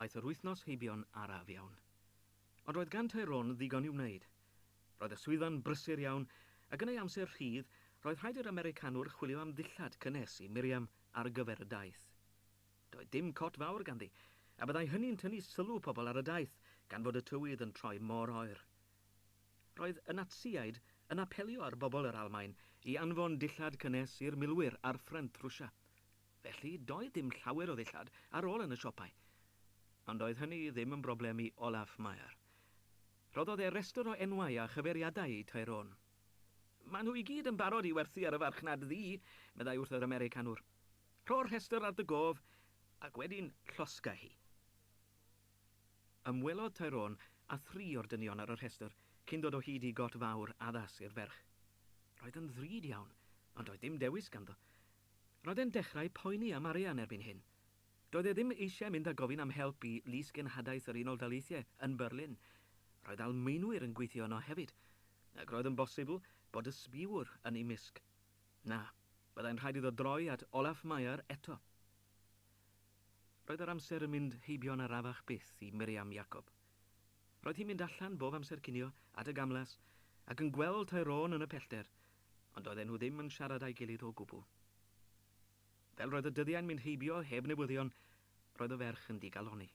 Aeth yr wythnos heibio'n araf iawn. Ond roedd gan Tyrone ddigon i'w wneud. Roedd y swyddfa'n brysur iawn, ac yn ei amser rhydd, roedd rhaid i'r Americanwr chwilio am ddillad cynnes i Miriam ar gyfer y daith. Doedd dim cot fawr ganddi, a byddai hynny'n tynnu sylw pobl ar y daith, gan fod y tywydd yn troi mor oer. Roedd y Natsïaid yn apelio ar bobl yr Almaen i anfon dillad cynnes i'r milwyr ar ffrynt Rwsia. Felly, doedd dim llawer o ddillad ar ôl yn y siopau. Ond doedd hynny ddim yn broblem i Olaf Meyer. Rhoddodd e restr o enwau a chyfeiriadau i Tyrone. Maen nhw i gyd yn barod i werthu ar y farchnad ddu, meddai wrth yr Americanwr. Rho'r rhestr ar dy gof, ac wedyn llosga hi. Ymwelodd Tyrone â thri o'r dynion ar y rhestr cyn dod o hyd i got fawr addas i'r ferch. Roedd yn ddrud iawn, ond doedd dim dewis ganddo. Roedd e'n dechrau poeni am arian erbyn hyn. Doedd e ddim eisiau mynd a gofyn am help i Lys Genhadaeth yr Unol Daleithiau yn Berlin. Roedd Almaenwyr yn gweithio yno hefyd, ac roedd yn bosibl bod ysbïwr yn eu mysg. Na, byddai'n rhaid iddo droi at Olaf Meyer eto. Roedd yr amser yn mynd heibio'n arafach byth i Miriam Jacob. Roedd hi'n mynd allan bob amser cinio at y gamlas ac yn gweld Tyrone yn y pellter, ond doedden nhw ddim yn siarad â'i gilydd o gwbl. Fel roedd y dyddiau'n mynd heibio heb newyddion, roedd y ferch yn digalonni.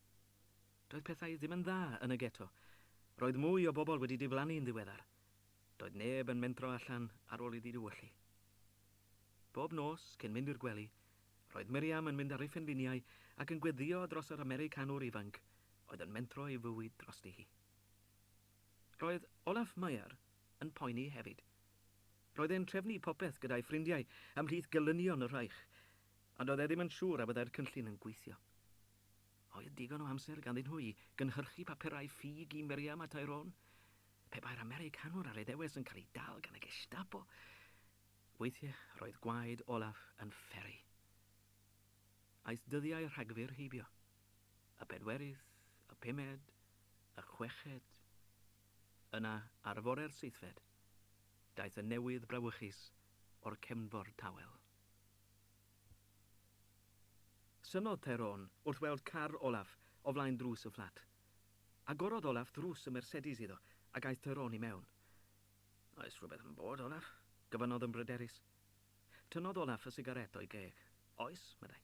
Doedd pethau ddim yn dda yn y geto. Roedd mwy o bobl wedi diflannu'n ddiweddar. Doedd neb yn mentro allan ar ôl iddi dywyllu. Bob nos, cyn mynd i'r gwely, roedd Miriam yn mynd ar ei phenliniau ac yn gweddïo dros yr Americanwr ifanc oedd yn mentro ei fywyd drosti hi. Roedd Olaf Meyer yn poeni hefyd. Roedd e'n trefnu popeth gyda'i ffrindiau ymhlith gelynion y Reich, ond doedd e ddim yn siŵr a byddai'r cynllun yn gweithio. Oedd digon o amser ganddyn nhw i gynhyrchu papurau ffug i Miriam a Tyrone? Pe bai'r Americanwr ar ei ddewis yn cael ei dal gan y Gestapo? Weithiau roedd gwaed Olaf yn fferru. Aeth dyddiau Rhagfyr heibio. Y pedwerydd, y pumed, y chweched. Yna, ar fore'r seithfed, daeth y newydd brawychus o'r cefnfor tawel. Synnodd Tyrone wrth weld car Olaf o flaen drws y fflat. Agorodd Olaf ddrws y Mercedes iddo ac aeth Tyrone i mewn. Oes rhywbeth yn bod, Olaf? Gofynnodd yn bryderus. Tynnodd Olaf y sigaret o'i geg. Oes, meddai.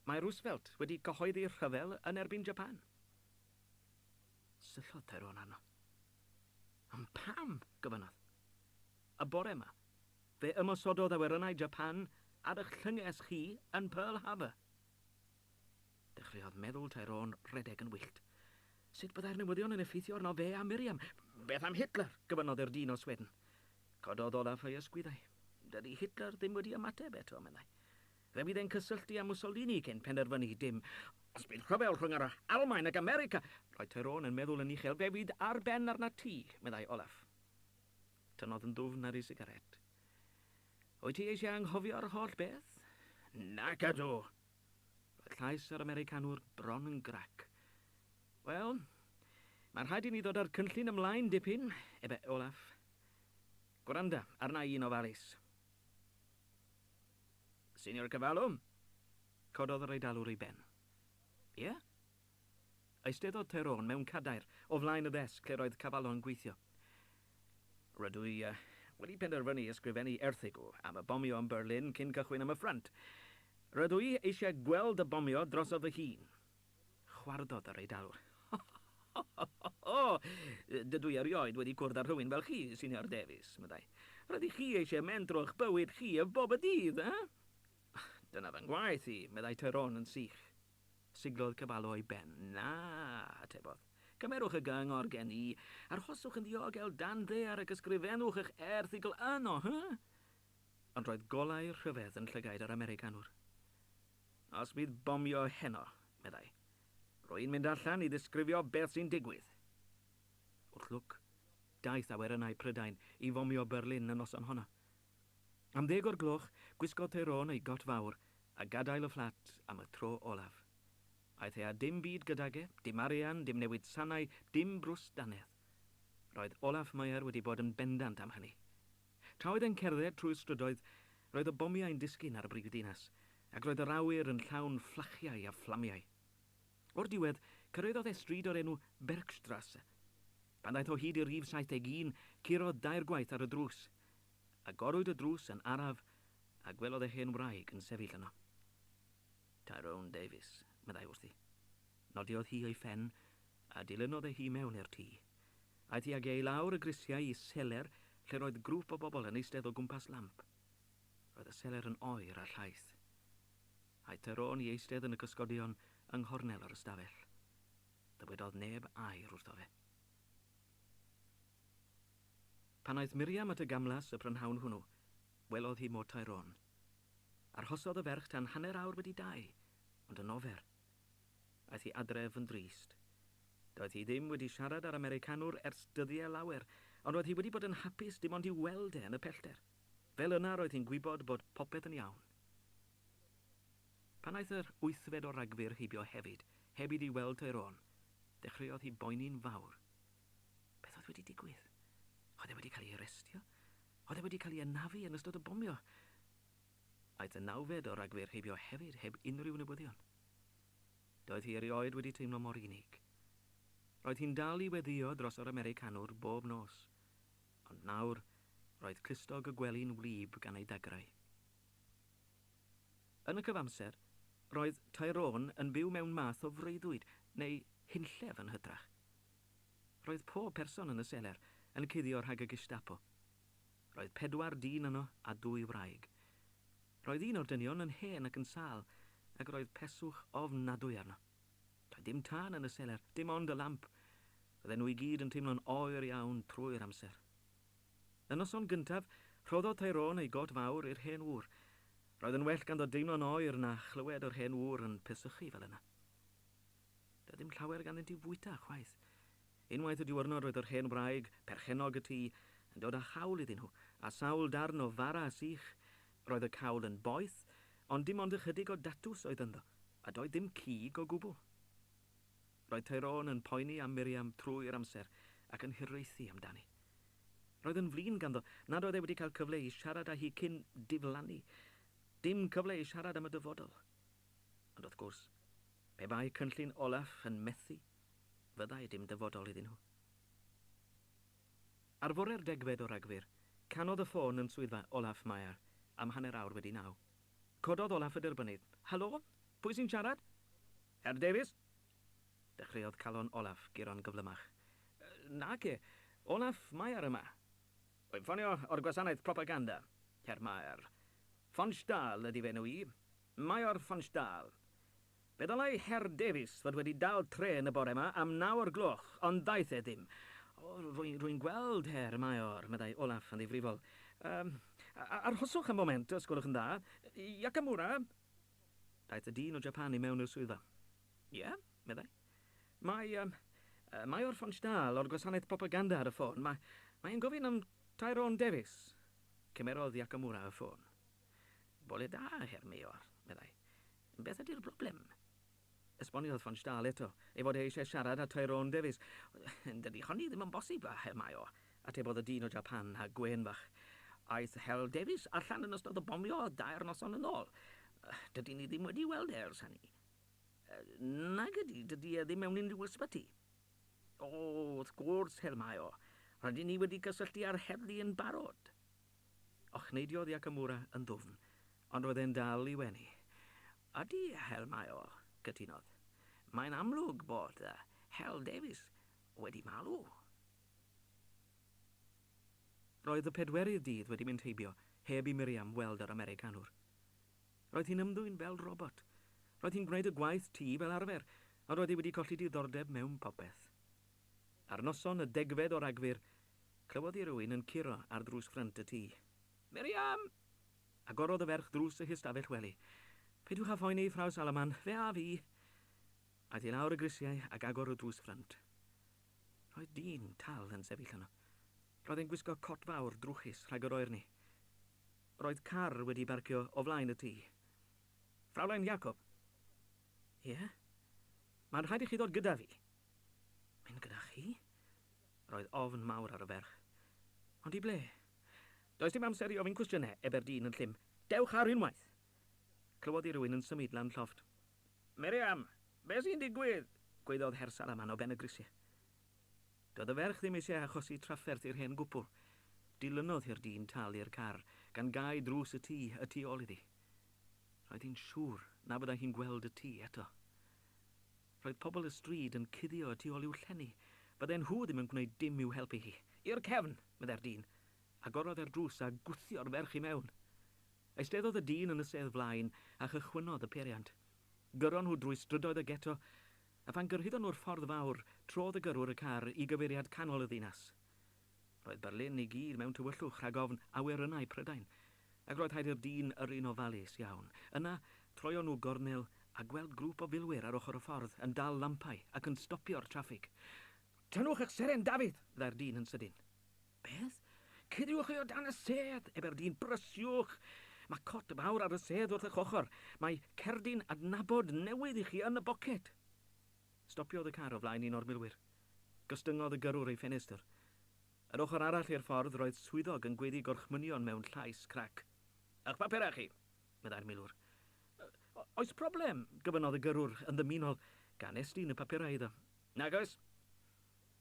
Mae Roosevelt wedi cyhoeddi rhyfel yn erbyn Japan. Syllodd Tyrone arno. Ond pam? Gofynnodd. Y bore yma, fe ymosododd awyrennau Japan ar eich llynges chi yn Pearl Harbor. Dechreuodd meddwl Tyrone redeg yn wyllt. Sut byddai'r newyddion yn effeithio arno fe a Miriam? Beth am Hitler? Gofynnodd yr dyn o Sweden. Cododd Olaf ei ysgwyddau. Dydy Hitler ddim wedi ymateb eto, meddai. Fe fydd e'n cysylltu â Mussolini cyn penderfynu dim. Os bydd rhyfel rhwng yr Almaen ac America, roedd Tyrone yn meddwl yn uchel, fe fydd ar ben arnat ti, meddai Olaf. Tynnodd yn ddwfn ar ei sigaret. Wyt ti eisiau anghofio'r holl beth? Nac ydw! Roedd llais yr Americanwr bron yn grac. Wel, mae'n rhaid i ni ddod â'r cynllun ymlaen dipyn, ebe Olaf. Gwranda arna i'n ofalus. Signor Cavallo? Cododd yr Eidalwr ei ben. Ie? Eisteddodd Tyrone mewn cadair o flaen y ddesg lle roedd Cavallo'n gweithio. Rydw i wedi penderfynu ysgrifennu erthygl am y bomio yn Berlin cyn cychwyn am y ffrynt. Rydw i eisiau gweld y bomio drosof fy hun. Chwarddodd yr Eidalwr. Dydw i erioed wedi cwrdd â rhywun fel chi, Signor Davies, meddai. Rydych chi eisiau mentro'ch bywyd chi y bob y dydd, eh? Dyna fy ngwaith i, meddai Tyrone yn sych. Siglodd Cavallo ei ben. Na, atebodd. Cymerwch y gyngor gen i. Arhoswch yn ddiogel dan ddaear ac ysgrifennwch eich erthygl yno, hy? Ond roedd golau rhyfedd yn llygaid yr Americanwr. Os bydd bomio heno, meddai, rwy'n mynd allan i ddisgrifio beth sy'n digwydd. Wrth lwc, daeth awyrennau Prydain i fomio Berlin y noson honno. Am 10:00, gwisgodd Tyrone ei got fawr a gadael y fflat am y tro olaf. Aeth e â dim byd gydag e, dim arian, dim newid sanau, dim brws dannedd. Roedd Olaf Meyer wedi bod yn bendant am hynny. Tra oedd e'n cerdded trwy'r strydoedd, roedd y bomiau'n disgyn ar y brifddinas, ac roedd yr awyr yn llawn fflachiau a fflamiau. O'r diwedd, cyrraeddodd e stryd o'r enw Bergstrasse. Pan ddaeth o hyd i rif 71, curodd dair gwaith ar y drws. Agorwyd y drws yn araf, a gwelodd e hen wraig yn sefyll yno. "Tyrone Davies," meddai wrthi. Nodiodd hi ei phen, a dilynodd e hi mewn i'r tŷ. Aeth hi ag e i lawr y grisiau i seler lle roedd grŵp o bobl yn eistedd o gwmpas lamp. Roedd y seler yn oer a llaith. Aeth Tyrone i eistedd yn y cysgodion yng nghornel yr ystafell. Dywedodd neb air wrtho fe. Pan aeth Miriam at y gamlas y prynhawn hwnnw, welodd hi mo Tyrone. Arhosodd y ferch tan 2:30, ond yn ofer. Aeth hi adref yn drist. Doedd hi ddim wedi siarad â'r Americanwr ers dyddiau lawer, ond roedd hi wedi bod yn hapus dim ond i'w weld e yn y pellter. Fel yna roedd hi'n gwybod bod popeth yn iawn. Pan aeth yr 8fed o Ragfyr heibio hefyd, heb iddi weld Tyrone, dechreuodd hi boeni'n fawr. Beth oedd wedi digwydd? Oedd e wedi cael ei arestio? Oedd e wedi cael ei anafu yn ystod y bomio? Aeth y 9fed o Ragfyr heibio hefyd heb unrhyw newyddion. Doedd hi erioed wedi teimlo mor unig. Roedd hi'n dal i weddïo dros yr Americanwr bob nos, ond nawr roedd clustog y gwely'n wlyb gan ei dagrau. Yn y cyfamser, roedd Tyrone yn byw mewn math o freuddwyd, neu hunllef yn hytrach. Roedd pob person yn y seler yn cuddio rhag y Gestapo. Roedd 4 dyn yno a 2 wraig. Roedd un o'r dynion yn hen ac yn sâl, ac roedd peswch ofnadwy arno. Doedd dim tân yn y seler, dim ond y lamp. Roedden nhw i gyd yn teimlo'n oer iawn trwy'r amser. Y noson gyntaf, rhoddodd Tyrone ei got fawr i'r hen ŵr. Roedd yn well ganddo deimlo'n oer na chlywed yr hen ŵr yn pesychu fel yna. Doedd dim llawer ganddynt i fwyta chwaith. Unwaith y diwrnod roedd yr hen wraig, perchennog y tŷ, yn dod â chawl iddyn nhw, a sawl darn o fara sych. Roedd y cawl yn boeth, ond dim ond ychydig o datws oedd ynddo, a doedd dim cig o gwbl. Roedd Tyrone yn poeni am Miriam trwy'r amser ac yn hiraethu amdani. Roedd yn flin ganddo nad oedd e wedi cael cyfle i siarad â hi cyn diflannu. Dim cyfle i siarad am y dyfodol. Ond wrth gwrs, pe bai cynllun Olaf yn methu, fyddai dim dyfodol iddyn nhw. Ar fore'r 10fed o Ragfyr, canodd y ffôn yn swyddfa Olaf Meyer am 9:30. Cododd Olaf y derbynnydd. "Helo? Pwy sy'n siarad?" "Herr Davies?" Dechreuodd calon Olaf guro'n gyflymach. "Nace, Olaf Meyer yma. Wy'n ffonio o'r gwasanaeth propaganda, Herr Meyer. Von Stahl ydy f'enw i. Major von Stahl. Fe ddylai Herr Davies fod wedi dal trên y bore yma am 9 o'r gloch, ond ddaeth e ddim." "O, rwy'n gweld, Herr Major," meddai Olaf yn ddifrifol. "Arhoswch am foment, os gwelwch yn dda. Yakamura." Daeth y dyn o Japan i mewn i'r swyddfa. "Ie," meddai. "Mae Major von Stahl o'r gwasanaeth propaganda ar y ffôn. Mae'n gofyn am Tyrone Davies." Cymerodd Yakamura y ffôn. "Bore da, Herr Major," meddai. "Beth ydy'r broblem?" Esboniodd von Stahl eto ei fod e eisiau siarad â Tyrone Davies. "Dydy honni ddim yn bosib, Herr Major," atebodd y dyn o Japan a gwên fach. "Aeth Herr Davies allan yn ystod y bomio 2 noson yn ôl. Dydy ni ddim wedi weld e ers hynny." "Nag ydy, dydy e ddim mewn unrhyw ysbyty." "O, wrth gwrs, Herr Major. Rydyn ni wedi cysylltu â'r heddlu yn barod." Ochneidiodd Yakamura yn ddwfn, ond roedd e'n dal i wenu. "Ydy, Herr Major," cytunodd. "Mae'n amlwg bod Herr Davies wedi marw." Roedd y 4ydd dydd wedi mynd heibio, heb i Miriam weld yr Americanwr. Roedd hi'n ymddwyn fel robot. Roedd hi'n gwneud y gwaith tŷ fel arfer, ond roedd hi wedi colli diddordeb mewn popeth. Ar noson y 10fed o Ragfyr, clywodd hi rywun yn curo ar ddrws ffrynt y tŷ. "Miriam!" Agorodd y ferch ddrws y hystafell wely. "Peidiwch â phoeni, Frau Salaman, fe a fi." Aeth hi lawr y grisiau ac agor y drws ffrynt. Roedd dyn tal yn sefyll yno. Roedd e'n gwisgo cot fawr drwchus rhag yr oerni. Roedd car wedi barcio o flaen y tŷ. "Fraulein Jacob." "Ie? Mae'n rhaid i chi ddod gyda fi." "Mynd gyda chi?" Roedd ofn mawr ar y ferch. "Ond i ble?" "Does dim amser i ofyn cwestiynau," ebe'r dyn yn llym. "Dewch ar unwaith." Clywodd hi rywun yn symud lan llofft. "Miriam!" Be sy'n digwydd? Gwaeddodd Herr Salaman o ben y grisiau. Doedd y ferch ddim eisiau achosi trafferth i'r hen gwpl. Dilynodd hi'r dyn tal i'r car, gan gau drws y tŷ y tu ôl iddi. Roedd hi'n siŵr na byddai hi'n gweld y tŷ eto. Roedd pobl y stryd yn cuddio y tu ôl i'w llenni. Bydden nhw ddim yn gwneud dim i'w helpu hi. I'r cefn, meddai'r dyn. Agorodd e'r drws a gwthio'r ferch i mewn. Eisteddodd y dyn yn y sedd flaen a chychwynnodd y peiriant. Gyrron nhw drwy strydoedd y geto, a phan gyrhaeddon nhw'r ffordd fawr, trodd y gyrrwr y car i gyfeiriad canol y ddinas. Roedd Berlin i gyd mewn tywyllwch rhag ofn awyrennau Prydain, ac roedd rhaid i'r dyn yrru'n ofalus iawn. Yna, troion nhw gornel a gweld grŵp o filwyr ar ochr y ffordd yn dal lampau ac yn stopio'r traffig. Tynnwch eich seren, Dafydd! meddai'r dyn yn sydyn. Beth? Cuddiwch chi o dan y sedd, ebe'r dyn, brysiwch! Mae cot fawr ar y sedd wrth eich ochr. Mae cerdyn adnabod newydd i chi yn y boced. Stopiodd y car o flaen un o'r milwyr. Gostyngodd y gyrrwr ei ffenestr. Yr ochr arall i'r ffordd roedd swyddog yn gweiddi gorchmynion mewn llais crac. A'ch papurau chi, meddai'r milwr. Oes problem? gofynnodd y gyrrwr yn ddymunol, gan estyn y papurau iddo. Nag oes.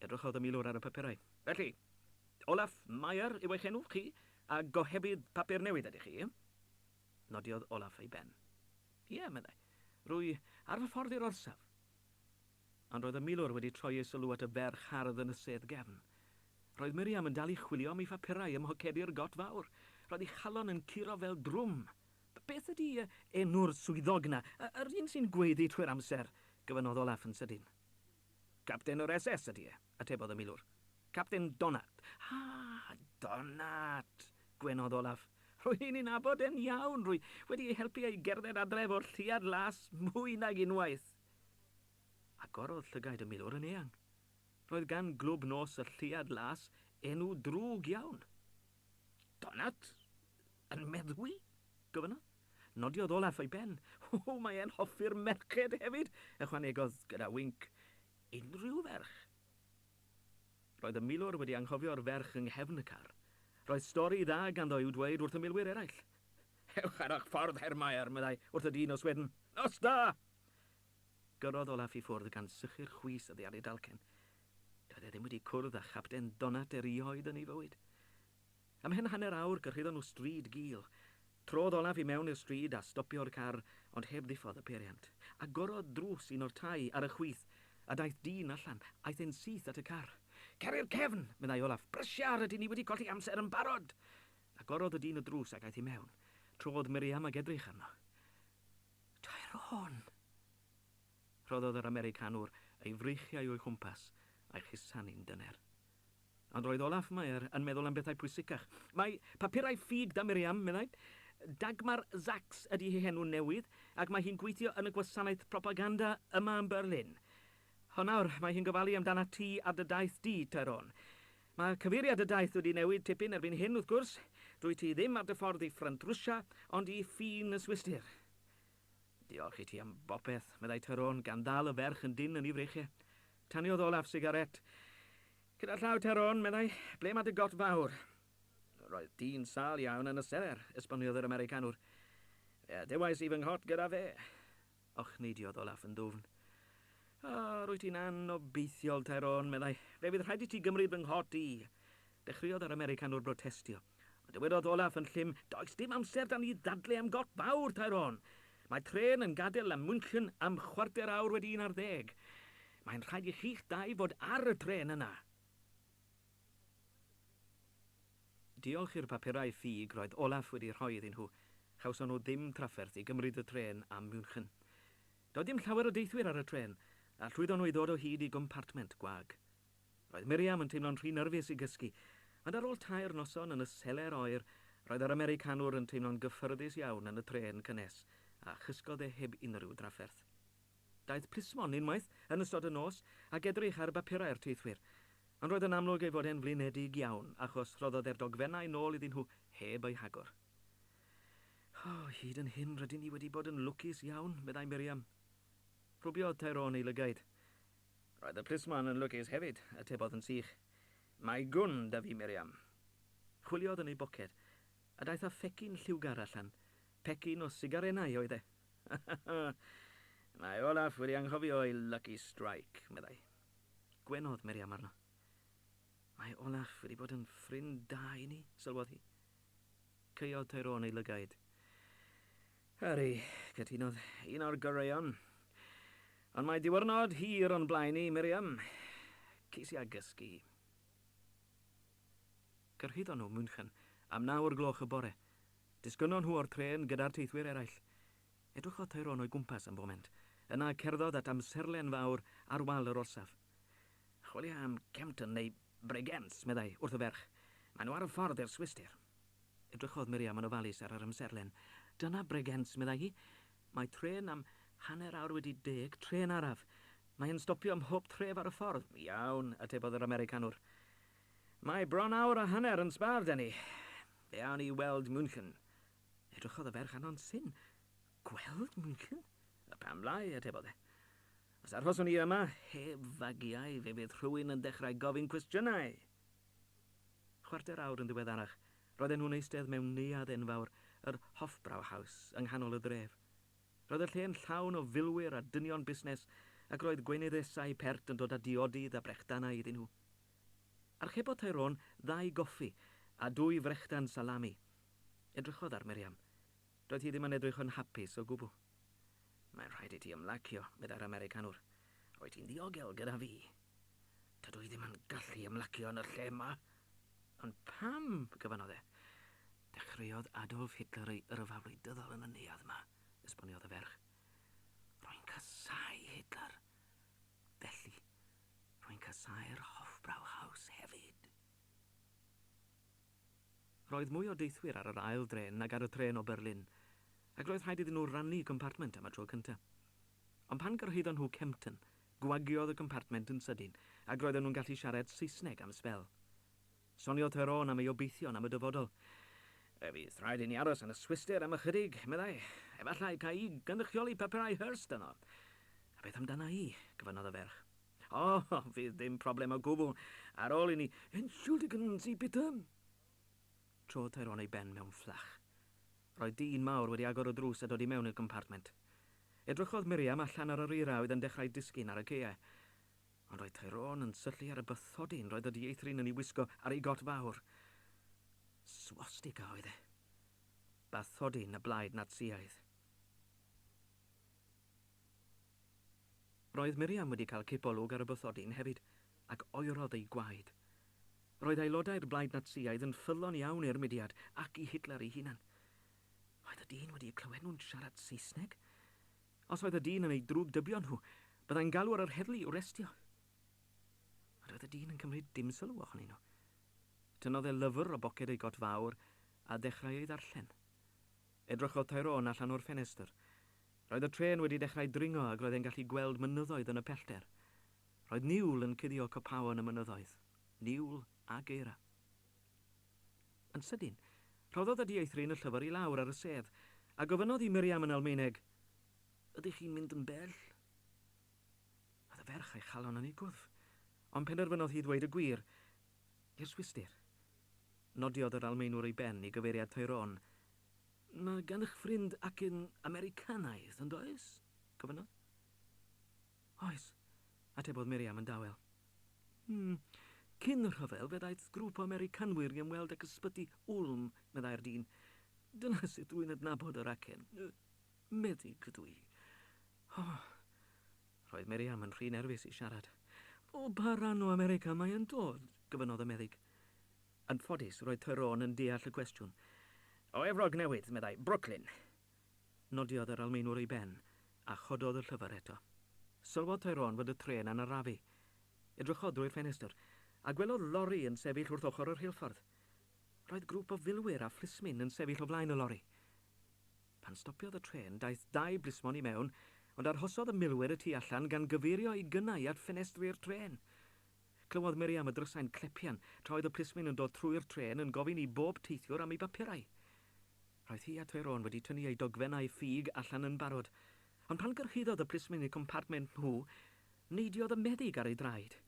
Edrychodd y milwr ar y papurau. Felly, Olaf Meyer yw eich enw chi, a gohebydd papur newydd ydych chi? Nodiodd Olaf ei ben. Ie, meddai. Rwy ar fy ffordd i'r orsaf. Ond roedd y milwr wedi troi ei sylw at y ferch hardd yn y sedd gefn. Roedd Miriam yn dal i chwilio am ei phapurau ym mhocedi'r got fawr. Roedd ei chalon yn curo fel drwm. Beth ydy enw'r swyddog 'na, yr un sy'n gweiddi trwy'r amser? gofynnodd Olaf yn sydyn. Capten yr SS ydy e, atebodd y milwr. Capten Donat. Ah, Donat! gwenodd Olaf. Rwy'n ei nabod e'n iawn, rwy wedi ei helpu e i gerdded adref o'r Lleuad Las mwy nag unwaith. Agorodd llygaid y milwr yn eang. Roedd gan glwb nos y Lleuad Las enw drwg iawn. Donat? Yn meddwi? gofynnodd. Nodiodd Olaf ei ben. O, mae e'n hoffi'r merched hefyd, ychwanegodd gyda winc. Unrhyw ferch. Roedd y milwr wedi anghofio'r ferch yng nghefn y car. Roedd stori dda ganddo i'w dweud wrth y milwyr eraill. Ewch ar eich ffordd, Herr Meyer, meddai wrth y dyn o Sweden. Nos da! Gyrrodd Olaf i ffwrdd gan sychu'r chwys oddi ar ei dalcen. Doedd e ddim wedi cwrdd â Chapten Donat erioed yn ei fywyd. Ymhen hanner awr gyrhaeddon nhw stryd gul. Trodd Olaf i mewn i'r stryd a stopio'r car, ond heb ddiffodd y peiriant. Agorodd drws un o'r tai ar y chwith, a daeth dyn allan. Aeth e'n syth at y car. Cer i'r cefn! meddai Olaf. Brysia, rydyn ni wedi colli amser yn barod! Agorodd y dyn y drws ac aeth i mewn. Trodd Miriam ag edrych arno. Tyrone! Rhoddodd yr Americanwr ei freichiau o'i chwmpas a'i chusanu'n dyner. Ond roedd Olaf Meyer yn meddwl am bethau pwysicach. Mae papurau ffug 'da Miriam, meddai. Dagmar Sachs ydy ei henw newydd, ac mae hi'n gweithio yn y gwasanaeth propaganda yma yn Berlin. Ond nawr, mae hi'n gofalu amdanat ti ar dy daith di, Tyrone. Mae cyfeiriad y daith wedi newid tipyn erbyn hyn, wrth gwrs. Dwyt ti ddim ar dy ffordd i ffrynt Rwsia, ond i ffin y Swistir. Diolch i ti am bopeth, meddai Tyrone, gan ddal y ferch yn dynn yn ei freichiau. Taniodd Olaf sigaret. Gyda llaw, Tyrone, meddai, ble mae dy got fawr? Roedd dyn sâl iawn yn y seler, esboniodd yr Americanwr. Fe adewais i fy nghot gyda fe. Ochneidiodd Olaf yn ddwfn. O, rwyt ti'n anobeithiol, Tyrone, meddai. Fe fydd rhaid i ti gymryd fy nghot i. Dechreuodd yr Americanwr brotestio. Ond dywedodd Olaf yn llym, Does dim amser 'da ni ddadle am got fawr, Tyrone. Mae trên yn gadael am München am chwarter awr wedi un ar ddeg. Mae'n rhaid i chi'ch dau fod ar y trên yna. Diolch i'r papurau ffug roedd Olaf wedi rhoi iddyn nhw, chawson nhw ddim trafferth i gymryd y trên am München. Doedd dim llawer o deithwyr ar y trên, a llwyddon nhw i ddod o hyd i gompartment gwag. Roedd Miriam yn teimlo'n rhy nyrfus i gysgu, ond ar ôl tair noson yn y seler oer, roedd yr Americanwr yn teimlo'n gyffyrddus iawn yn y trên cynnes, a chysgodd e heb unrhyw drafferth. Daeth plismon unwaith yn ystod y nos ac edrych ar bapurau'r teithwyr, ond roedd yn amlwg ei fod e'n flinedig iawn achos rhoddodd e'r dogfennau nôl iddyn nhw heb eu hagor. O, hyd yn hyn rydyn ni wedi bod yn lwcus iawn, meddai Miriam. Rhwbiodd Tyrone ei lygaid. Roedd y plismon yn lwcus hefyd, atebodd yn sych. Mae gwn 'da fi, Miriam. Chwiliodd yn ei boced, a daeth â phecyn lliwgar allan. Pecyn o sigarennau oedd e. Mae Olaf Olaf wedi anghofio ei lucky strike, meddai. Gwenodd Miriam arno. Mae Olaf wedi bod yn ffrind da i ni, sylwodd hi. Caeodd Tyrone ei lygaid. Harry, cytunodd, un o'r goreuon. Ond mae diwrnod hir o'n blaen i, Miriam. Ceisia gysgu. Cyrhaeddon nhw München am 9 o'r gloch y bore. Disgynnon nhw o'r tren gyda'r teithwyr eraill. Edrychodd Tyrone o'i gwmpas am foment. Yna cerddodd at amserlen fawr ar wal yr orsaf. Chwilio am Kempten neu Bregenz, meddai, wrth y ferch. Maen nhw ar y ffordd i'r Swistir. Edrychodd Miriam yn ofalus ar yr amserlen. Dyna Bregenz, meddai hi. Mae tren am 10:30, tren araf. Mae'n stopio ym mhob tref ar y ffordd. Iawn, atebodd yr Americanwr. Mae bron awr a hanner yn sbâr 'da ni. Fe awn ni weld München. Edrychodd y ferch arno'n syn. Gweld München? A pam lai, atebodd e. Os arhoswn ni yma, heb fagiau, fe fydd rhywun yn dechrau gofyn cwestiynau. Chwarter awr yn ddiweddarach, roedden nhw'n eistedd mewn neuadd enfawr, yr Hofbrauhaus, yng nghanol y dref. Roedd y lle'n llawn o filwyr a dynion busnes, ac roedd gweinyddesau pert yn dod â diodydd a brechdanau iddyn nhw. Archebodd Tyrone ddau goffi a dwy frechdan salami. Edrychodd ar Miriam. Doedd hi ddim yn edrych yn hapus o gwbl. Mae'n rhaid i ti ymlacio, meddai'r Americanwr. Rwyt ti'n ddiogel gyda fi. Dydw i ddim yn gallu ymlacio yn y lle yma. Ond pam, gofynnodd e. Dechreuodd Adolf Hitler ei yrfa wleidyddol yn y neuadd yma, esboniodd y ferch. Rwy'n casáu Hitler. Felly, rwy'n casáu'r Hofbrauhaus hefyd. Roedd mwy o deithwyr ar yr ail dren nag ar y tren o Berlin, ac roedd rhaid iddyn nhw rannu compartment am y tro cyntaf. Ond pan gyrhaeddon nhw Kempten, gwagiodd y compartment yn sydyn, ac roedden nhw'n gallu siarad Saesneg am sbel. Soniodd Tyrone am ei obeithion am y dyfodol. Fe fydd rhaid i ni aros yn y Swistir am ychydig, meddai. Efallai ca i gynrychioli papurau Hearst yno. A beth amdana i, gofynnodd y ferch. O, oh, fydd dim problem o gwbl. Ar ôl i ni, Entschuldigen Sie bitte. Trodd Tyrone ei ben mewn fflach. Roedd dyn mawr wedi agor y drws a dod i mewn i'r compartment. Edrychodd Miriam allan ar yr eira oedd yn dechrau disgyn ar y caeau. Ond roedd Tyrone yn syllu ar y bathodyn roedd y dieithryn yn ei wisgo ar ei got fawr. Swastika oedd e. Bathodyn y blaid Natsiaidd. Roedd Miriam wedi cael cipolwg ar y bathodyn hefyd, ac oerodd ei gwaed. Roedd aelodau'r blaid Natsiaidd yn ffyddlon iawn i'r mudiad ac i Hitler ei hunan. Oedd y dyn wedi clywed nhw'n siarad Saesneg? Os oedd y dyn yn ei drwg dybio nhw, byddai'n galw ar yr heddlu i'w restio. Ond oedd y dyn yn cymryd dim sylw ohonyn nhw. Tynnodd e lyfr o boced ei got fawr a dechrau ei ddarllen. Edrychodd Tyrone allan o'r ffenestr. Roedd y tren wedi dechrau dringo ac roedd e'n gallu gweld mynyddoedd yn y pellter. Roedd niwl yn cuddio copaon y mynyddoedd. Niwl a geira. Yn sydyn, rhoddodd y dieithryn y llyfr i lawr ar y sedd, a gofynnodd i Miriam yn Almaeneg, Ydych chi'n mynd yn bell? Oedd y ferch a'i chalon yn ei gwddf, ond penderfynodd hi ddweud y gwir. I'r Swistir. Nodiodd yr Almaenwr ei ben i gyfeiriad Tyrone. Mae gan eich ffrind acen Americanaidd, yn does? Gofynnodd. Oes, atebodd Miriam yn dawel. Cyn y rhyfel, fe ddaeth grŵp o Americanwyr i ymweld ag ysbyty Ulm, meddai'r dyn. Dyna sut dwi'n adnabod yr acen. Meddyg ydw i. Oh, roedd Miriam yn rhy nerfus i siarad. O ba ran o America mae yn dod? Gofynnodd y meddyg. Yn ffodus, roedd Tyrone yn deall y cwestiwn. O Efrog Newydd, meddai, Brooklyn. Nodiodd yr Almaenwr ei ben, a chododd y llyfr eto. Sylwodd Tyrone fod y tren yn arafu. Edrychodd drwy'r ffenestr, a gwelodd lori yn sefyll wrth ochr y rheilffordd. Roedd grŵp o filwyr a phlismyn yn sefyll o flaen y lori. Pan stopiodd y tren, daeth dau blismon i mewn, ond arhosodd y milwyr y tu allan gan gyfeirio eu gynnau at ffenestri'r tren. Clywodd Miriam y drysau'n clepian tra oedd y plismyn yn dod trwy'r tren yn gofyn i bob teithiwr am ei bapurau. Roedd hi a Tyrone wedi tynnu ei dogfennau ffug allan yn barod, ond pan gyrhaeddodd y plismyn eu compartment nhw, neidiodd y meddyg ar ei draed.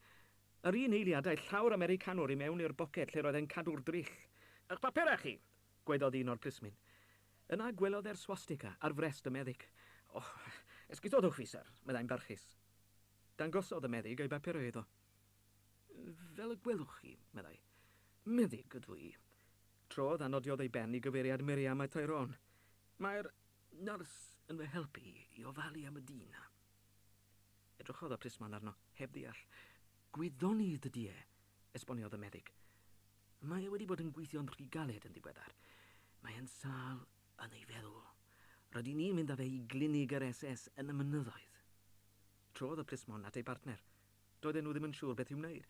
Yr un eiliad aeth llaw'r Americanwr i mewn i'r boced lle roedd e'n cadw'r dryll. Eich papurau chi, gwaeddodd un o'r plismyn. Yna gwelodd e'r swastika ar frest y meddyg. Oh, Esgusodwch fi, syr, meddai'n barchus. Dangosodd y meddyg ei bapurau iddo. Fel y gwelwch chi, meddai. Meddyg ydw i. Trodd a nodiodd ei ben i gyfeiriad Miriam a Tyrone. Mae'r nyrs yn fy helpu i ofalu am y dyn na. Edrychodd y plismon arno, heb ddeall. Gwyddonydd ydy e, esboniodd y meddyg. Mae e wedi bod yn gweithio'n rhy galed yn ddiweddar. Mae e'n sâl yn ei feddwl. Rydyn ni'n mynd â fe i glinig yr SS yn y mynyddoedd. Trodd y plismon at ei bartner. Doedden nhw ddim yn siŵr beth i'w wneud.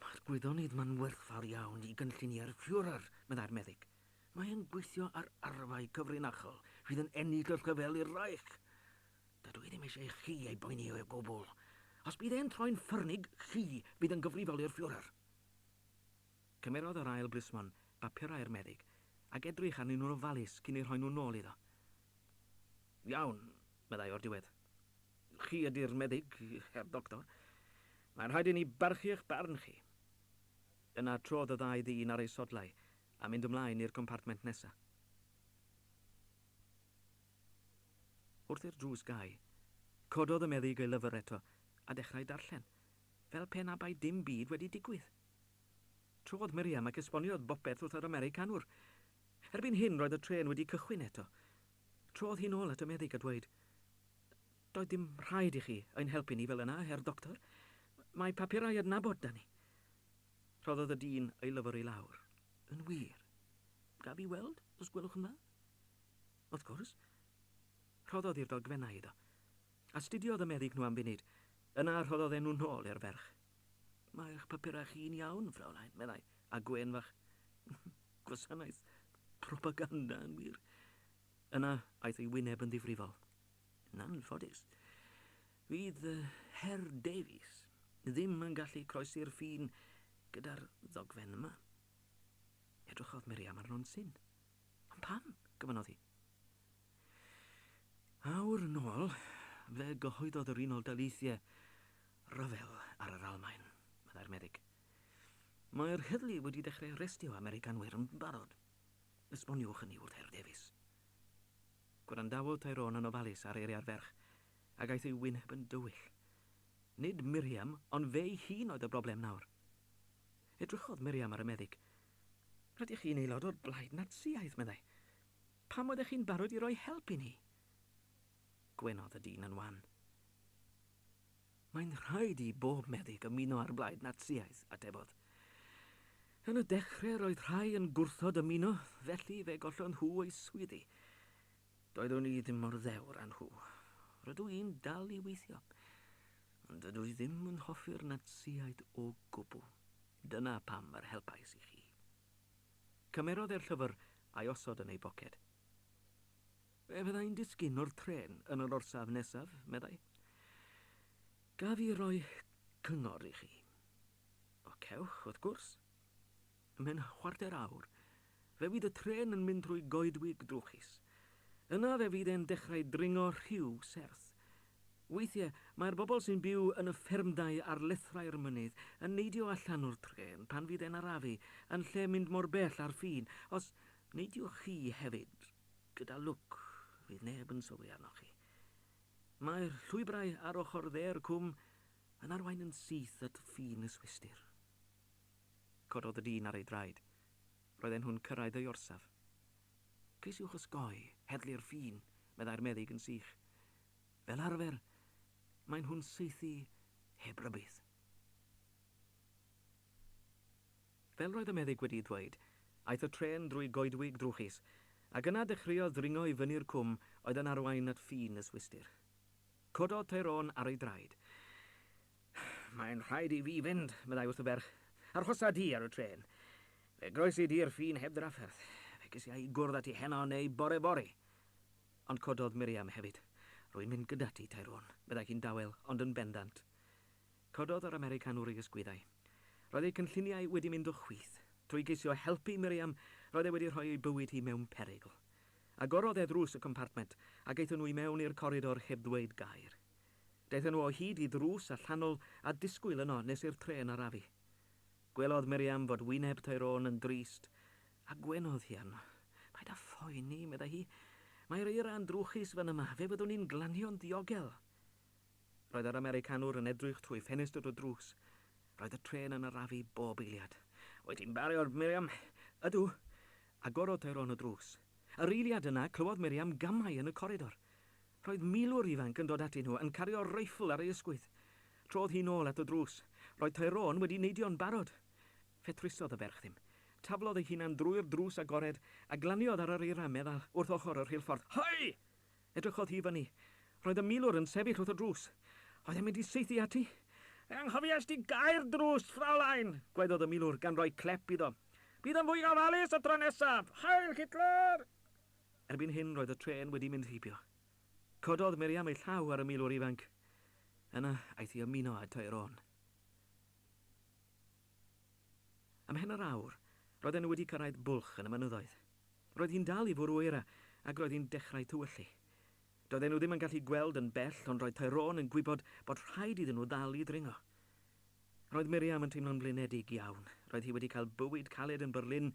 Mae'r gwyddonydd ma'n werthfawr iawn i gynlluniau'r Führer, meddai'r meddyg. Mae e'n gweithio ar arfau cyfrinachol fydd yn ennill y rhyfel i'r Reich. Dydw i ddim eisiau i chi ei boeni o gwbl. Os bydd e'n troi'n ffyrnig, chi fydd yn gyfrifol i'r Führer. Cymerodd yr ail blismon bapurau'r meddyg ac edrych arnyn nhw'n ofalus cyn eu rhoi nhw nôl iddo. Iawn, meddai o'r diwedd. Chi ydy'r meddyg, Herr Doctor. Mae'n rhaid i ni barchu eich barn chi. Yna trodd y ddau ddyn ar eu sodlau a mynd ymlaen i'r compartment nesaf. Wrth i'r drws gau, cododd y meddyg ei lyfr eto a dechrau darllen, fel pe na bai dim byd wedi digwydd. Trodd Miriam ac esboniodd bopeth wrth yr Americanwr. Erbyn hyn roedd y trên wedi cychwyn eto. Trodd hi'n ôl at y meddyg a dweud, Doedd dim rhaid i chi ein helpu ni fel yna, Herr Doctor. Mae papurau adnabod da ni. Rhoddodd y dyn ei lyfr i lawr. Yn wir. Gaf i weld, os gwelwch yn dda? Wrth gwrs. Rhoddodd i'r dogfennau iddo. Astudiodd y meddyg nhw am funud. Yna rhoddodd enw nôl i'r ferch. Mae eich papurau chi'n iawn, Fraulein, meddai, a gwên fach. Gwasanaeth propaganda yn wir. Yna aeth ei wyneb yn ddifrifol. Yn anffodus, fydd Herr Davies ddim yn gallu croesi'r ffin gyda'r ddogfen yma. Edrychodd Miriam arno'n syn. Ond pam? Gofynnodd hi. Awr yn ôl, fe gyhoeddodd yr Unol Daleithiau ryfel ar yr Almaen, meddai'r meddyg. Mae'r heddlu wedi dechrau arestio Americanwyr yn barod. Esboniwch hynny wrth Herr Davies. Gwrandawodd Tyrone yn ofalus ar eiriau'r ferch, ac aeth ei wyneb yn dywyll. Nid Miriam, ond fe'i hun oedd y broblem nawr. Edrychodd Miriam ar y meddyg. Rydych chi'n aelod o'r blaid Natsiaidd, meddai. Pam oeddech chi'n barod i roi help i ni? Gwenodd y dyn yn wan. Mae'n rhaid i bob meddyg ymuno â'r blaid Natsiaidd, atebodd. Yn y dechrau roedd rhai yn gwrthod ymuno, felly fe gollon nhw eu swyddi. Doeddwn i ddim mor ddewr â nhw. Rydw i'n dal i weithio. Ond dydw i ddim yn hoffi'r Natsiaid o gwbl. Dyna pam yr helpais i chi. Cymerodd e'r llyfr a'i osod yn ei boced. Fe fyddai'n disgyn o'r trên yn yr orsaf nesaf, meddai. Gaf i roi cyngor i chi? O, cewch, wrth gwrs. Mewn chwarter awr, fe fydd y trên yn mynd trwy goedwig drwchus. Yna fe fydd e'n dechrau dringo rhiw serth. Weithiau, mae'r bobl sy'n byw yn y ffermdai ar lethrau'r mynydd yn neidio allan o'r trên pan fydd e'n arafu, yn lle mynd mor bell ar ffin. Os neidiwch chi hefyd, gyda lwc, fydd neb yn sylwi arnoch chi. Mae'r llwybrau ar ochr dde'r cwm yn arwain yn syth at ffin y Swistir. Cododd y dyn ar ei draed. Roedden nhw'n cyrraedd ei orsaf. Ceisiwch osgoi heddlu'r ffin, meddai'r meddyg yn sych. Fel arfer, maen nhw'n saethu heb rybudd. Fel roedd y meddyg wedi dweud, aeth y trên drwy goedwig drwchus, ac yna dechreuodd ddringo i fyny'r cwm oedd yn arwain at ffin y Swistir. Cododd Tyrone ar ei draed. Mae'n rhaid i fi fynd, meddai wrth y ferch. Arhosa di ar y trên. Fe groesi di'r ffin heb drafferth. Fe geisia i gwrdd â ti heno neu bore fory. Ond cododd Miriam hefyd. Rwy'n mynd gyda ti, Tyrone, meddai hi'n dawel, ond yn bendant. Cododd yr Americanwr ei ysgwyddau. Roedd ei cynlluniau wedi mynd o chwith. Trwy geisio helpu Miriam, roedd e wedi rhoi ei bywyd hi mewn perygl. Agorodd e ddrws y compartment, ac aethon nhw i mewn i'r coridor heb ddweud gair. Daethon nhw o hyd i ddrws allanol a disgwyl yno nes i'r trên arafu. Gwelodd Miriam fod wyneb Tyrone yn drist, a gwenodd hi arno. Paid â phoeni, meddai hi. Mae'r eira yn drwchus fan yma, fe fyddwn ni'n glanio'n ddiogel. Roedd yr Americanwr yn edrych trwy ffenestr y drws. Roedd y trên yn arafu bob eiliad. Wyt ti'n barod, Miriam? Ydw. Agorodd Tyrone y drws. Yr eiliad yna, clywodd Miriam gamau yn y coridor. Roedd milwr ifanc yn dod atyn nhw, yn cario reiffl ar ei ysgwydd. Trodd hi'n ôl at y drws. Roedd Tyrone wedi neidio'n barod. Fetrusodd y ferch ddim. Taflodd ei hunan drwy'r drws agored a glaniodd ar yr eira meddal wrth ochr y rheilffordd. Hei! Edrychodd hi fyny. Roedd y milwr yn sefyll wrth y drws. Oedd e'n mynd i saethu ati? Anghofiais di gau'r drws, Fraulein! Gwaeddodd y milwr gan roi clep iddo. Bydd yn fwy gofalus y tro nesaf! Heil Hitler! Erbyn hyn roedd y trên wedi mynd heibio. Cododd Miriam ei llaw ar y milwr ifanc. Yna aeth i ymuno â Tyrone. Ymhen yr awr, roedden nhw wedi cyrraedd bwlch yn y mynyddoedd. Roedd hi'n dal i fwrw eira ac roedd hi'n dechrau tywyllu. Doedden nhw ddim yn gallu gweld yn bell, ond roedd Tyrone yn gwybod bod rhaid iddyn nhw ddal i ddringo. Roedd Miriam yn teimlo'n blinedig iawn. Roedd hi wedi cael bywyd caled yn Berlin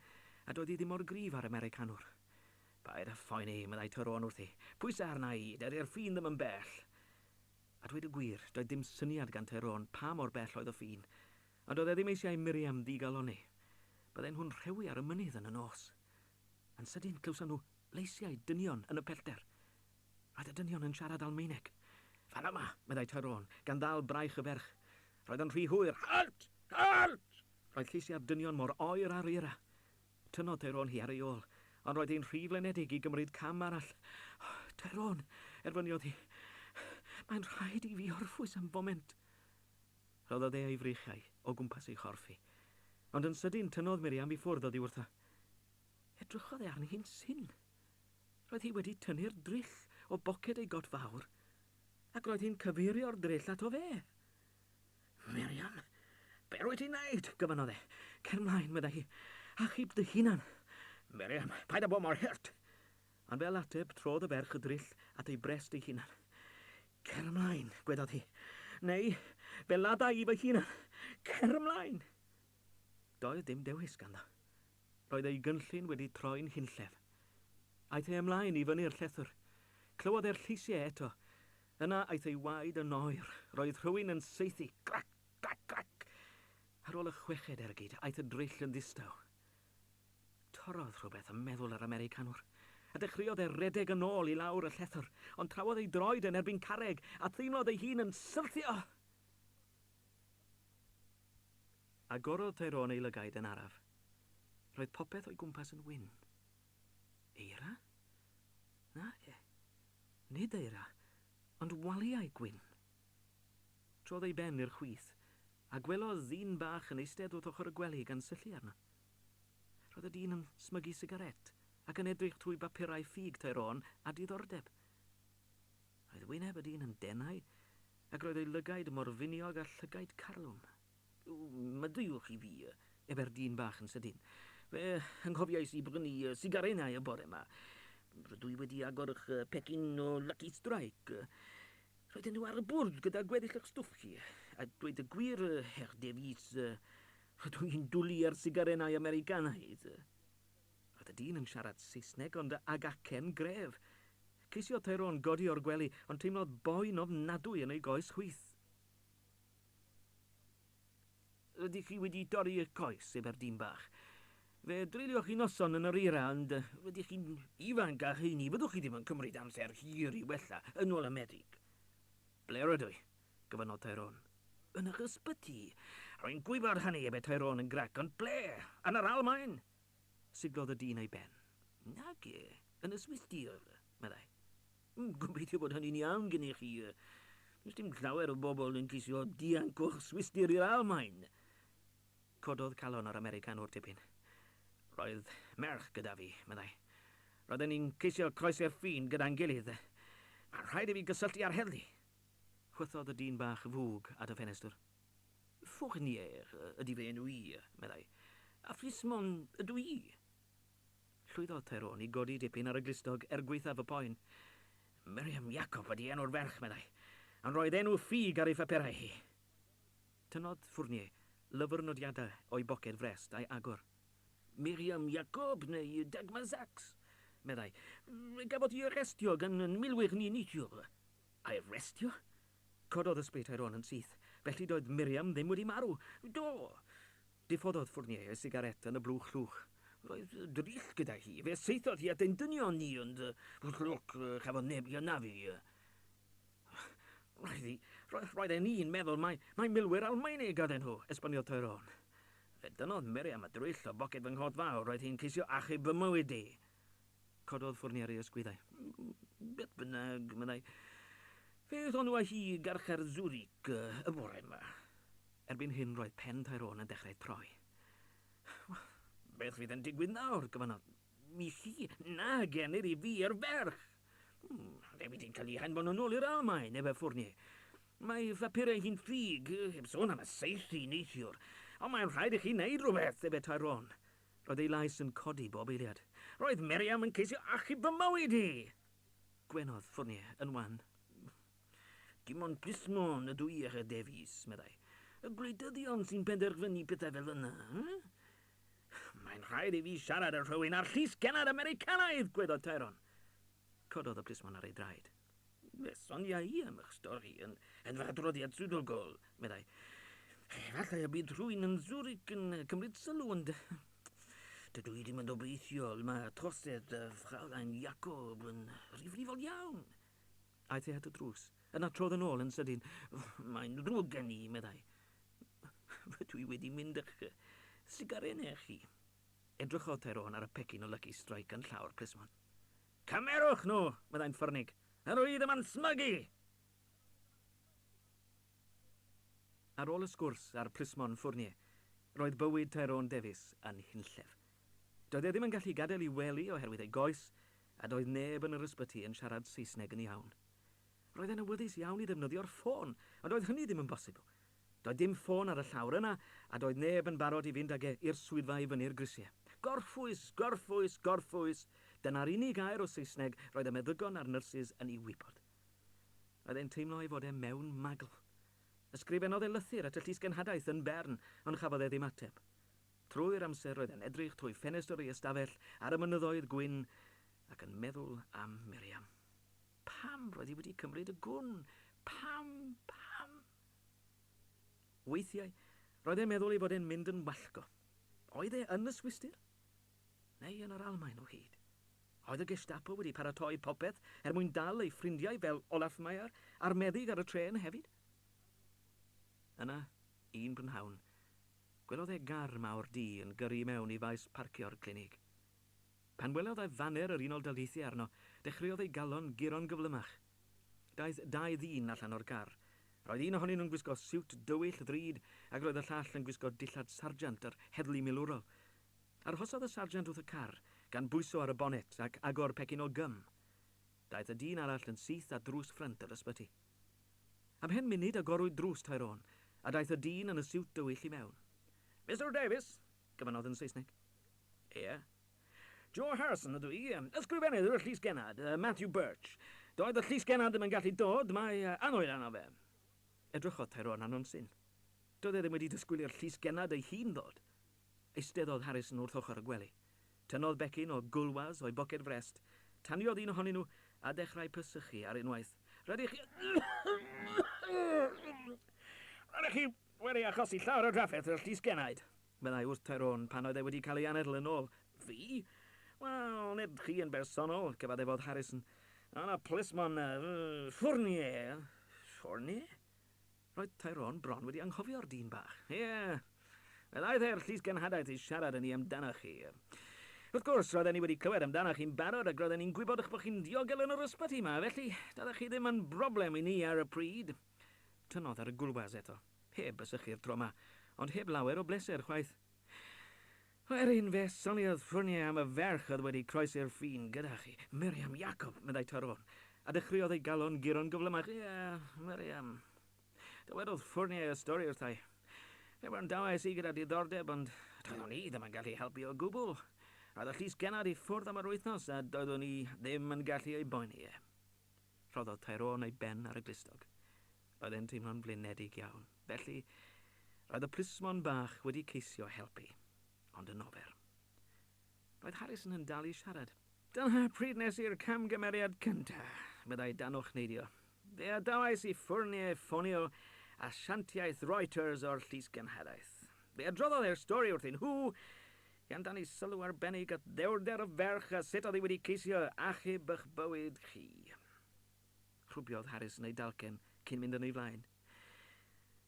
a doedd hi ddim mor gryf â'r Americanwr. Paid â phoeni, meddai Tyrone wrthi. Pwysa arna i, dydy'r ffin ddim yn bell. A dweud y gwir, doedd dim syniad gan Tyrone pa mor bell oedd y ffin, ond doedd e ddim eisiau Miriam ddigalonni. Bydden nhw'n rhewi ar y mynydd yn y nos. Yn sydyn clywson nhw leisiau dynion yn y pellter. Roedd y dynion yn siarad Almaeneg. Fan yma, meddai Tyrone, gan ddal braich y ferch. Roedd yn rhy hwyr. Halt! Halt! Roedd lleisiau'r dynion mor oer ar eira. Tynnodd Tyrone hi ar ei ôl, ond roedd hi'n rhy flinedig i gymryd cam arall. Oh, Tyrone, erfyniodd hi. Mae'n rhaid i fi orffwys am foment. Rhoddodd e ei freichiau o gwmpas ei chorff hi. Ond yn sydyn tynnodd Miriam i ffwrdd oddi wrtho. Edrychodd e arni hi'n syn. Roedd hi wedi tynnu'r dryll o boced ei got fawr, ac roedd hi'n cyfeirio'r dryll ato fe. Miriam, be rwyt ti'n neud? Gofynnodd e. Cer mlaen, meddai hi. Achub dy hunan. Miriam, paid â bod mor hurt. Ond fel ateb, trodd y ferch y dryll at ei brest ei hunan. Cer ymlaen, gwedodd hi. Neu, fe ladda i fy hunan. Cer ymlaen. Doedd dim dewis ganddo. Roedd ei gynllun wedi troi'n hunllef. Aeth e ymlaen i fyny'r llethr. Clywodd e'r lleisiau eto. Yna aeth ei waed yn oer. Roedd rhywun yn saethu. Crac, crac, crac. Ar ôl y chweched ergyd, aeth y dryll yn ddistaw. Torrodd rhywbeth ym meddwl yr Americanwr, a dechreuodd e redeg yn ôl i lawr y llethr, ond trawodd ei droed yn erbyn carreg a theimlodd ei hun yn syrthio. Agorodd Tyrone ei lygaid yn araf. Roedd popeth o'i gwmpas yn wyn. Eira? Nage. Nid eira, ond waliau gwyn. Trodd ei ben i'r chwith, a gwelodd ddyn bach yn eistedd wrth ochr y gwely gan syllu arno. Roedd y dyn yn smygu sigaret ac yn edrych trwy bapurau ffug Tyrone a diddordeb. Roedd wyneb y dyn yn denau, ac roedd ei lygaid mor finiog â llygaid carlwm. Maddeuwch i fi, ebe'r dyn bach yn sydyn. Fe anghofiais i brynu sigarennau y bore yma. Rydw i wedi agor eich pecyn o Lucky Strike. Roedden nhw ar y bwrdd gyda gweddill eich stwff chi. A dweud y gwir, Herr Davies, rydw i'n dwlu ar sigarennau Americanaidd. Roedd y dyn yn siarad Saesneg ond ag acen gref. Ceisiodd Tyrone godi o'r gwely, ond teimlodd boen ofnadwy yn ei goes chwith. Rydych chi wedi dorri eich coes, ebe'r dyn bach. Fe dreulioch chi noson yn yr eira, ond rydych chi'n ifanc a heini, fyddwch chi ddim yn cymryd amser hir i wella, yn ôl y meddyg. Ble rydw i? Gofynnodd Tyrone. Yn yr ysbyty. Rwy'n gwybod hynny, ebe Tyrone yn grac, ond ble? Yn yr Almaen? Siglodd y dyn ei ben. Nage, yn y Swistir, meddai. Gobeithio bod hynny'n iawn gennych chi. Does dim llawer o bobl yn ceisio dianc o'r Swistir i'r Almaen. Cododd calon yr Americanwr tipyn. Roedd merch gyda fi, meddai. Roedden ni'n ceisio croesi'r ffin gyda'n gilydd. Mae'n rhaid i fi gysylltu â'r heddlu. Chwythodd y dyn bach fwg at y ffenestr. Fournier ydy fy enw i, meddai. A phlismon ydw i. Llwyddodd Tyrone i godi dipyn ar y glustog er gwaethaf y poen. Miriam Jacob ydy enw'r ferch, meddai. Ond roedd enw ffug ar ei phapurau hi. Tynnodd Fournier lyfr nodiadau o'i boced frest a'i agor. Miriam Jacob neu Dagmar Sachs. meddai. Gafodd ei arestio gan yn milwyr ni neithiwr. Ei arestio? Cododd ysbryd Tyrone yn syth. Felly doedd Miriam ddim wedi marw. Do! Diffoddodd Fournier ei sigaret yn y blwch llwch. Roedd dryll gyda hi. Fe saethodd hi at ein dynion ni, ond wrth lwc chafodd neb i anafu. Roedd hi, roedd e'n un meddwl mai, mai milwyr Almaenig oedden nhw, esboniodd Tyrone. Fe dynnodd Miriam y dryll o boced fy nghot fawr, roedd hi'n ceisio achub fy mywyd i. Cododd Fournier ei ysgwyddau. Beth bynnag, meddai. Fe aethon nhw â hi i garchar Zurich y bore yma. Erbyn hyn roedd pen Tyrone yn dechrau troi. Beth fydd yn digwydd nawr, gofynnodd. I chi, na gennyr i fi yr ferch. Fe fydd hi'n cael ei hanfon yn ôl i'r Almaen, ebe Fournier. Mae phapurau hi'n ffug, heb sôn am y saethu neithiwr. Ond mae'n rhaid i chi wneud rhywbeth, ebe Tyrone. Roedd ei lais yn codi bob eiliad. Roedd Miriam yn ceisio achub fy mywyd i! Gwenodd Fournier yn wan. Dim ond plismon ydw i eich Davies, meddai. Y gwleidyddion sy'n penderfynu pethau fel yna. Hmm? Mae'n rhaid i fi siarad â rhywun ar llys genad Americanaidd, gwaeddodd Tyrone. Cododd y plismon ar ei draed. Fe sonia i am eich stori yn, yn fy adroddiad swyddogol, meddai. Efallai y bydd rhywun yn Zurich yn cymryd sylw, ond dydw i ddim yn obeithiol. Mae trosedd Fraulein Jacob yn rifrifol iawn. Aeth e at y drws. Yna trodd yn ôl yn sydyn. Mae'n ddrwg gen i, meddai. Rydw i wedi mynd â'ch sigarennau chi. Edrychodd Tyrone ar y pecyn o Lucky Strike yn llaw'r plismon. Cymerwch nhw, meddai'n ffyrnig. Yr oedd yma'n smygu! Ar ôl y sgwrs a'r plismon Fournier, roedd bywyd Tyrone Davies yn hunllef. Doedd e ddim yn gallu gadael i wely oherwydd ei goes, a doedd neb yn yr ysbyty yn siarad Saesneg yn iawn. Roedd e'n awyddus iawn i ddefnyddio'r ffôn, ond oedd hynny ddim yn bosibl. Doedd dim ffôn ar y llawr yna, a doedd neb yn barod i fynd ag e i'r swyddfa i fyny'r grisiau. Gorffwys, gorffwys, gorffwys. Dyna'r unig air o Saesneg roedd y meddygon a'r nyrsys yn ei wybod. Roedd e'n teimlo ei fod e mewn magl. Ysgrifennodd e lythyr at y llysgenhadaeth yn Bern, ond chafodd e ddim ateb. Trwy'r amser roedd e'n edrych trwy ffenestr ei ystafell ar y mynyddoedd gwyn ac yn meddwl am Miriam. Pam roedd hi wedi cymryd y gwn? Pam, pam? Weithiau, roedd e'n meddwl ei fod e'n mynd yn wallgo. Oedd e yn y Swistir? Neu yn yr Almaen o hyd? Oedd y Gestapo wedi paratoi popeth er mwyn dal ei ffrindiau fel Olaf Meyer a'r meddyg ar y trên hefyd? Yna, un prynhawn, gwelodd e gar mawr du yn gyrru mewn i faes parcio'r clinig. Pan welodd e faner yr Unol Daleithiau arno, dechreuodd ei galon guro'n gyflymach. Daeth dau ddyn allan o'r car. Roedd un ohonyn nhw'n gwisgo siwt dywyll ddrud ac roedd y llall yn gwisgo dillad sarjant yr heddlu milwrol. Arhosodd y sarjant wrth y car, gan bwyso ar y bonet ac agor pecyn o gym. Daeth y dyn arall yn syth at drws ffrynt yr ysbyty. Ymhen munud agorwyd drws Tyrone, a daeth y dyn yn y siwt dywyll i mewn. Mr Davies, gofynnodd yn Saesneg. Ie. Joe Harrison ydw i, ysgrifennydd y llysgennad, Matthew Birch. Doedd y llysgennad ddim yn gallu dod, mae annwyd arno fe. Edrychodd Tyrone arno'n syn. Doedd e ddim wedi disgwyl i'r llysgennad ei hun ddod. Eisteddodd Harrison wrth ochr y gwely. Tynnodd becyn o gulwas o'i boced frest, taniodd un ohonyn nhw a dechrau pysychu ar unwaith. Rydych chi... Rydych chi wedi achosi llawer o drafferth i'r llysgennaid, meddai wrth Tyrone pan oedd e wedi cael ei anadl yn ôl. Fi? Wel, nid chi yn bersonol, cyfaddefodd Harrison. Ond y plismon Fournier. Fournier? Roedd Tyrone bron wedi anghofio'r dyn bach. Ie, yeah. Fe ddaeth e'r llysgenhadaeth i siarad â ni amdanoch chi. Wrth gwrs, roedden ni wedi clywed amdanoch chi'n barod ac roedden ni'n gwybod eich bod chi'n diogel yn yr ysbyty yma, felly doeddech chi ddim yn broblem i ni ar y pryd. Tynnodd ar y gulwas eto, heb bysychu'r tro yma, ond heb lawer o bleser chwaith. Wedyn fe soniodd Fournier am y ferch oedd wedi croesi'r ffin gyda chi, Miriam Jacob, meddai Tyrone, a dechreuodd ei galon guro'n gyflymach. Ie, yeah, Miriam. Dywedodd Fournier y stori wrthai. Fe wrandawais i gyda diddordeb, ond doeddwn i ddim yn gallu helpu o gwbl. Roedd y llysgennad i ffwrdd am yr wythnos a doeddwn i ddim yn gallu ei boeni e. Rhoddodd Tyrone ei ben ar y glustog. Roedd e'n teimlo'n flinedig iawn. Felly, roedd y plismon bach wedi ceisio helpu, ond yn ofer. Roedd Harrison yn dal i siarad. Dyna pryd nes i'r camgymeriad cyntaf, meddai dan ochneidio. Fe adawais i Fournier ffonio asiantiaeth Reuters o'r llys genhadaeth. Fe adroddodd e'r stori wrthyn nhw, gan dynnu sylw arbennig at ddewrder y ferch a sut oedd hi wedi ceisio achub eich bywyd chi. Rhwbiodd Harrison ei dalcen cyn mynd yn ei flaen.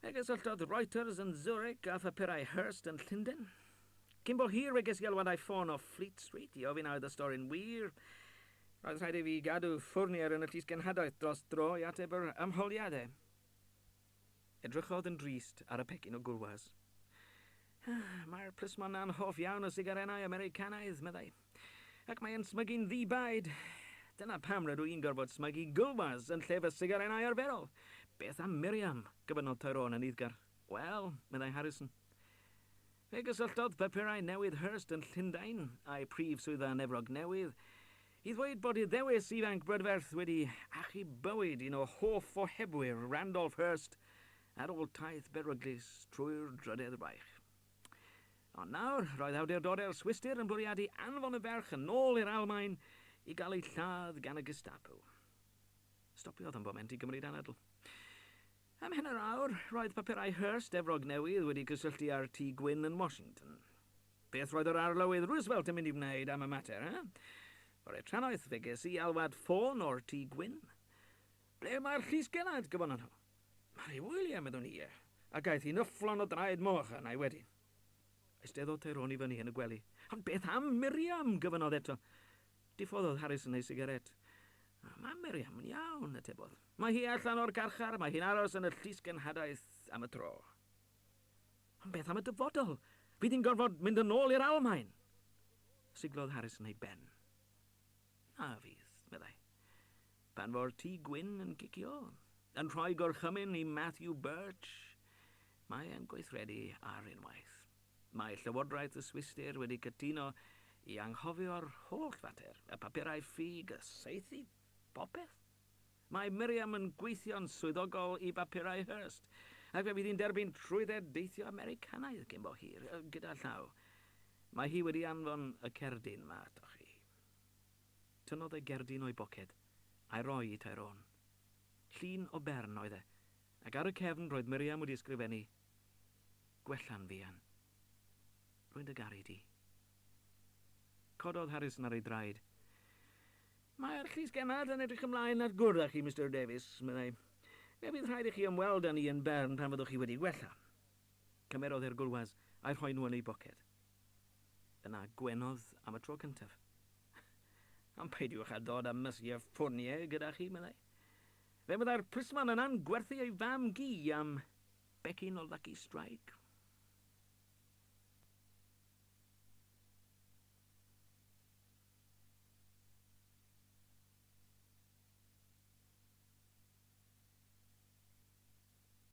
Fe gysylltodd Reuters yn Zurich a phapurau Hearst yn Llundain. Cyn bo hir fe ges i alwadau ffôn o Fleet Street i ofyn a oedd y stori'n wir. Roedd rhaid i fi gadw Fournier yn y llys genhadaeth dros dro i ateb yr ymholiadau. Edrychodd yn drist ar y pecyn o Gauloises. Mae'r plismon 'na'n hoff iawn o sigarennau Americanaidd, meddai. Ac mae'n smygu'n ddi-baid. Dyna pam rydw i'n gorfod smygu Gauloises yn lle fy sigarennau arferol. Beth am Miriam? Gofynnodd Tyrone yn eiddgar. Wel, meddai Harrison. Fe gysylltodd papurau newydd Hearst yn Llundain a'i prif swyddfa yn Efrog Newydd i ddweud bod Iddewes ifanc brydferth wedi achub bywyd un o hoff ohebwyr Randolph Hearst ar ôl taith beryglus trwy'r Drydedd Reich. Ond nawr, roedd awdurdodau'r Swistir yn bwriadu anfon y ferch yn ôl i'r Almaen i gael ei lladd gan y Gestapo. Stopiodd am foment i gymryd anadl. Am hanner awr, roedd papurau Hearst Efrog Newydd wedi cysylltu â'r Tŷ Gwyn yn Washington. Beth roedd yr arlywydd Roosevelt yn mynd i wneud am y mater, eh? Bore trannoeth fe ges i alwad ffôn o'r Tŷ Gwyn. Ble mae'r llys genad, gofynnon nhw. Ar ei wyliau, meddwn i, ac aeth hi'n yfflon o draed moch arna i wedyn. Eisteddodd Tyrone i fyny yn y gwely. Ond beth am Miriam, gofynnodd eto. Diffoddodd Harrison ei sigaret. Mae Miriam yn iawn, atebodd. Mae hi allan o'r carchar, mae hi'n aros yn y llys genhadaeth am y tro. Ond beth am y dyfodol? Fydd hi'n gorfod mynd yn ôl i'r Almaen? Siglodd Harrison ei ben. Na fydd, meddai. Pan fo'r Tŷ Gwyn yn cicio, yn rhoi gorchymyn i Matthew Birch, mae e'n gweithredu ar unwaith. Mae Llywodraeth y Swistir wedi cytuno i anghofio'r holl fater, y papurau ffug, y saethu, popeth. Mae Miriam yn gweithio'n swyddogol i bapurau Hearst, ac fe fydd hi'n derbyn trwydded deithio Americanaidd cyn bo hir, gyda llaw. Mae hi wedi anfon y cerdyn 'ma atoch chi. Tynnodd e gerdyn o'i boced, a'i roi i Tyrone. Llun o Bern oedd e, ac ar y cefn roedd Miriam wedi ysgrifennu, Gwella'n fuan. Rwy'n dy garu di. Cododd Harrison ar ei draed. Mae'r llys genad yn edrych ymlaen at gwrdd â chi, Mr Davies, meddai. Fe fydd rhaid i chi ymweld â ni yn Bern pan fyddwch chi wedi gwella. Cymerodd e'r Gauloises a'i rhoi nhw yn ei boced. Yna gwenodd am y tro cyntaf. Ond peidiwch â dod â Monsieur Fournier gyda chi, meddai. Fe fyddai'r plisman yna'n gwerthu ei fam-gu am becyn o Lucky Strike.